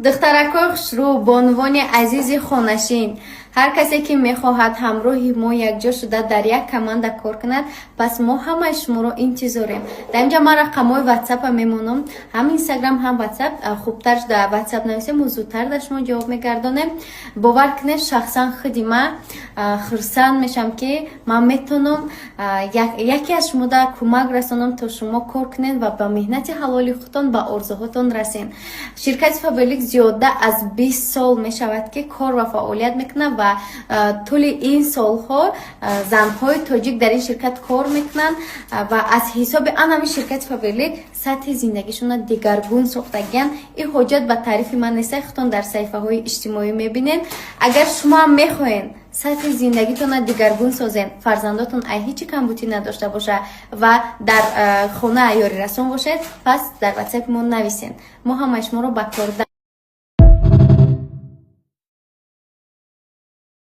Духтаракҳои хушрӯ, бонувони азизи хонашин, ҳар касе, ки мехоҳад ҳамроҳи мо якҷо шуда, дар як команда кор кунад, пас мо ҳамаи шуморо интизорем. Дар инҷа ман рақамҳои Ватсапа мемонам, ҳам Инстаграм, ҳам Ватсап. Хубтар дар Ватсап нависем, мо зудтар дар шумо ҷавоб мегардонем. Бовар кунед, шахсан худи ман хурсанд мешавам, ки ман метавонам яке аз шумо да кӯмак расонам, то шумо кор кунед ва ба меҳнати ҳалоли худтон ба орзуҳотон расед. Ширкати Фаберлик зиёда аз 20 сол мешавад, ки кор ва фаъолият мекунад ва тӯли ин солҳо занҳои тоҷик дар ин ширкат кор мекунанд ва аз ҳисоби ан ҳамин ширкати Фаберлик сатҳи зиндагишонро дигаргун сохтагиянд. Ин ҳоҷат ба таърифи ман неста, худтон дар саҳифаҳои иҷтимоӣ мебинед. Агар шумо ҳам мехоҳед сатҳи зиндагитонро дигаргун созед, фарзандотон ай ҳечи камбутӣ надошта боша ва дар хона ёрирасон бошед, пас дар Ватсапи мо нависед, мо ҳамаи шуморо ба кор